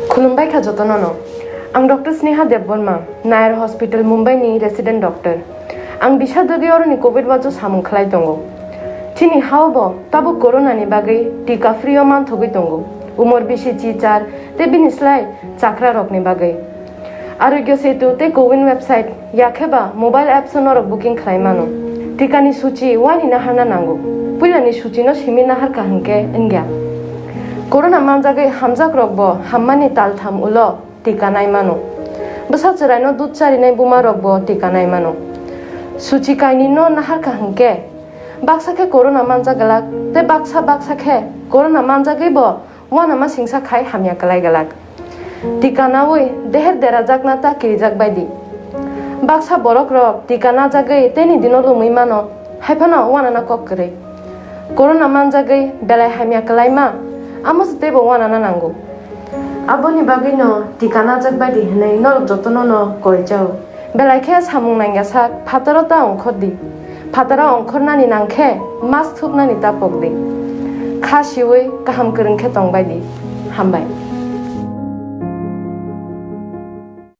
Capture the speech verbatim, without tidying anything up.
Khulumbai kha jotono no. Ang Doctor Sneha Debbarma, Nair Hospital Mumbai ni resident doctor. Ang bisa dagi oroni covid wajo samung khlai tongo. Chini hao bo tabuk corona ni bagwi tika free o manthogwi tongo. Umor bisi chichar tei bini slai chakra rokni bagwi. Arogya Setu tei Cowin website yakheba mobile apps o norok booking khlai mano. Tikani suchi wani naharna nango. Puilani suchino simi naharkha hwnkhe wngya. Corona manjagwi hamjak rokbo hammani taltham ulo tika nai mano. Bwsa chwraino dud charinai buma rokbo tika nai mano. Suchi kainwino naharkha hwnkhe baksa khe corona manjak glak tei baksa baksa khe corona manjagwibo uanama singsa khai hamya kwlai glak. Tika naui deher derajakna ta kirijak baidi. Baksa borok rok tika najagwi teini dino lumui mano, haiphano uanana kok kwrwi. Corona manjagwi belai hamya kwlaima, amo se teibo uanana nango. Aboni bagwino tika najak baidi hwnwi norok jotono no koi chao. Belai khe samung nangya sak phataro ta ongkhor di. Phataro ongkhornani nang khe mask thupnani ta pok di. Kha siui kaham kwrwng khe tong baidi. Hambai.